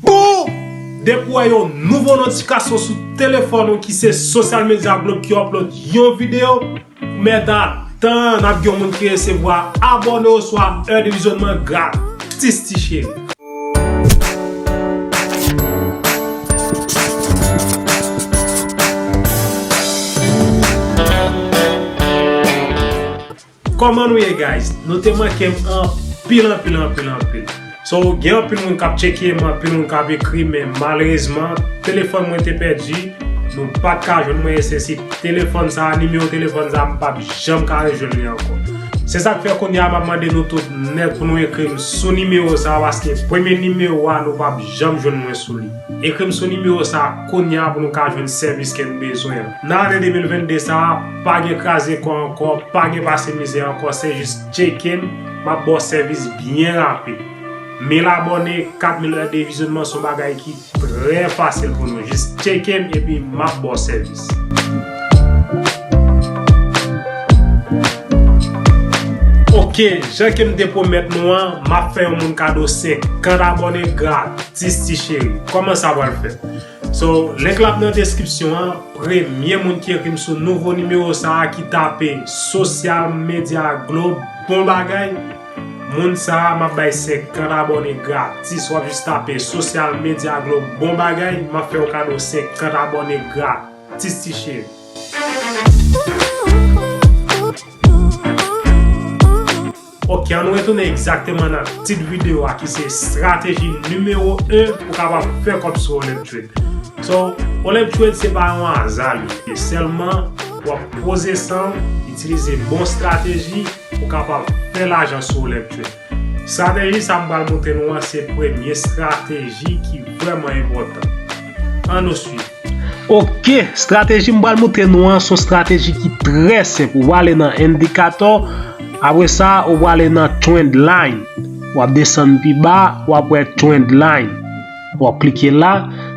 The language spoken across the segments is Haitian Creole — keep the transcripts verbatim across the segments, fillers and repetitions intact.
Boom! Depi w wè yon nouvo notifikasyon sou telefòn ou ki se Social Media Globe ki upload yon videyo, ou mèt atann ap gen yon moun ki resevwa abòne oswa è de vizyonman gratis, ti cheri. Kòman nou ye, guys? Nou te manke m anpil, anpil, anpil, anpil. So, gen anpil moun k ap tcheke m, anpil moun k ap ekri, men malerezman, telefòn mwen te pèdi. Nou pa t ka jwenn mwen, e se si telefòn sa a, nimewo telefòn sa a, m p ap janm ka rejwenn li ankò. Se sa k fè kounye a m ap mande nou tout nèt pou nou ekri m sou nimewo sa a, paske premye nimewo a, nou p ap janm jwenn mwen sou li. Ekri m sou nimewo sa a kounye a pou nou ka jwenn sèvis ke n bezwen an. Nan ane de mil vennde sa a, pa gen kraze kò ankò, pa gen pase mizè ankò, se jis tcheke m, m ap ba w sèvis byen rapid. Mil abòne, kat mil è de vizyonman, se yon bagay ki trè fasil pou nou. Jis tcheke m epi m ap ba w sèvis. Ok, jan ke m te pwomèt nou an, m ap fè yon moun kado senkant abòne gratis, ti cheri. Kòman sa pral fèt? So, link la ap nan deskripsyon an. Premye moun ki ekri m sou nouvo nimewo sa a ki tape Social Media Globe, bon bagay. Moun sa a, m ap bay senkant abòne gratis. W ap jis tape Social Media Globe, bon bagay. M ap fè w kado senkant abòne gratis, ti cheri. Ok, ann retounen egzakteman nan tit videyo a ki se estrateji nimewo en pou w kapab fè kòb sou Olymp Trade. So, Olymp Trade se pa yon aza li ye. Sèlman, w ap poze san w, itilize bon estrateji pou w kapab fè lajan sou Olymp Trade. Estrateji sa m pral montre nou an se premye estrateji ki vrèman enpòtan. Ann nou swiv. Ok, estrateji m pral montre nou an se yon estrateji ki trè senp. Ou prale nan endikatò, apre sa, ou prale nan trend line. W ap desann pi ba, w ap wè trend line. W ap klike la,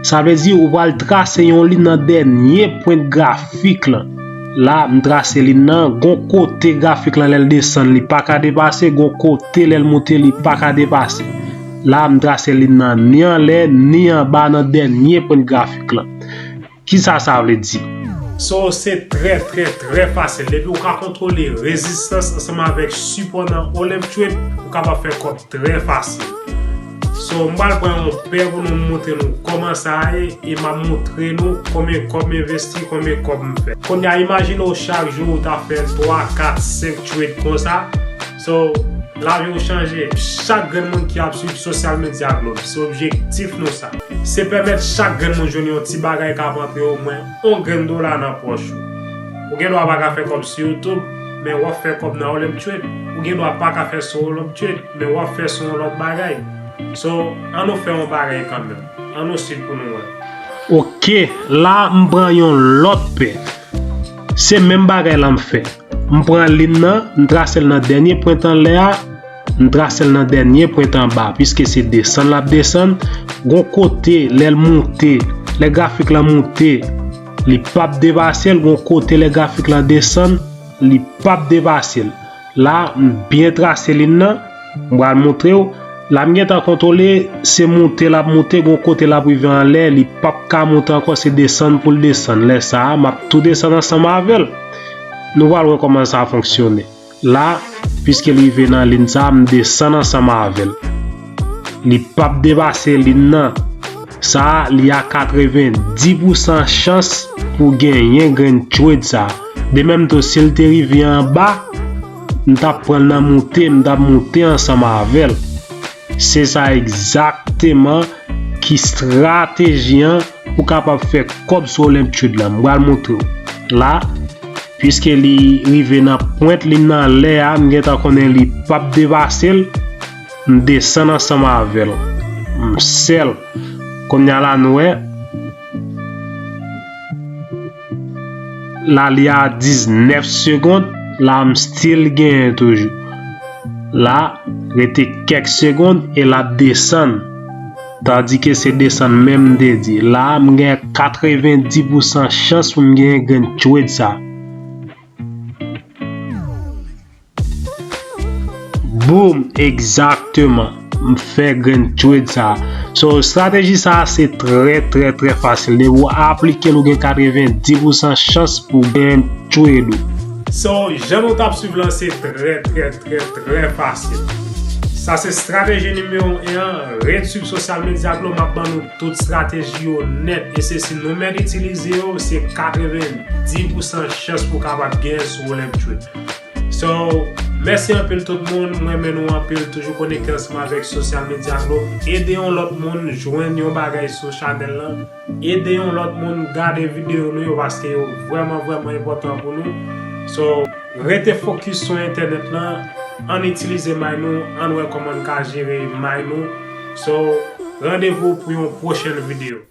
sa vle di ou pral trase yon liy nan dènye pwent grafik lan. La, m trase liy nan, gon kote grafik lan lè l desann, li pa ka depase, gon kote lè l monte, li pa ka depase. La, m trase liy nan ni anlè, ni anba nan dènye pwent grafik lan. Kisa sa vle di? So, se trè, trè, trè fasil. Depi ou ka kontwole rezistans ansanm avèk sipò nan Olymp Trade, ou kapab fè kòb trè fasil. So, m pral pran yon pè pou nou montre nou kòman sa ye, e m ap montre nou konbyen kòb m envesti, konbyen kòb m fè. Kounye a, imajine w chak jou ou ta fè twa, kat, senk trade konsa. So, lavi w chanje. Chak grenn moun ki ap swiv Social Media Globe, se objektif nou sa. Se pèmèt chak grenn moun jwenn yon ti bagay k ap antre omwen yon grenn dola nan pòch ou. Ou gen dwa pa ka fè kòb sou YouTube, men w ap fè kòb nan Olymp Trade. Ou gen dwa pa ka fè sou Olymp Trade, men w ap fè sou yon lòt bagay. So, ann nou fè yon bagay kanmenm. Ann nou swiv pou nou wè. Ok, la m pran yon lòt pè. Se menm bagay la m fè. M pran liy nan, m trase l nan dènye pwent anlè a, m trase l nan dènye pwent anba, piske se desann l ap desann. Gon kote, lè l monte, lè grafik lan monte, li p ap depase l, gon kote, lè grafik lan desann, li p ap depase l. La, m byen trase liy nan, m pral montre w. La, m gentan kontwole, se monte l ap monte, gon kote l ap rive anlè, li p ap ka monte ankò, se desann pou l desann. Lè sa a, m ap tou desann ansanm avè l. Nou pral wè kòman sa fonksyone. La, piske l rive nan liy sa a, m desann ansanm avè l. Li p ap depase liy nan. Sa a, li a katrevenndis pousan chans pou genyen grenn trade sa a. De menm tou, si l te rive anba, m t ap pran l nan moute, m t ap moute ansanm avè l. Se sa egzakteman ki estrateji an pou kapab fè kòb sou Olymp Trade la. M pral montre w. La, piske li rive nan pwent liy nan anlè a, m gentan konnen li p ap depase l. M desann ansanm avè l. M sèl. Kounye a la nou wè. La li a diznèf segonn. La m still genyen toujou. La, rete kèk segonn e l ap desann. Tandike se desann menm m te di. La, m gen katrevenndis pousan chans pou m genyen grenn trade sa. Boom, egzakteman. fè grenn trade sa. So, strateji sa se trè, trè, trè fasil. Depi w aplike l, ou gen katrevenndis pousan chans pou w gen trade ou. So, jan nou t ap swiv lan, se trè, trè, trè, trè fasil. Sa se strateji nimewo en an. Ret swiv sosyal medya Glo, m ap ban nou tout strateji yo nèt. E se si nou mèt itilize yo, se katrevenndis pousan chans pou w kapab genyen sou Roll and Trade. So, mèsi anpil tout moun. Mwen renmen nou anpil. Toujou konekte ansanm avèk sosyal medya Glo. Ede yon lòt moun jwenn yon bagay sou chanèl lan. Ede yon lòt moun gade videyo nou yo, paske yo vrèman, vrèman enpòtan pou nou. So, rete fokis sou entènèt lan. Ann itilize may nou. Ann wè kòman n ka jere may nou. So, randevou pou yon pwochèn videyo.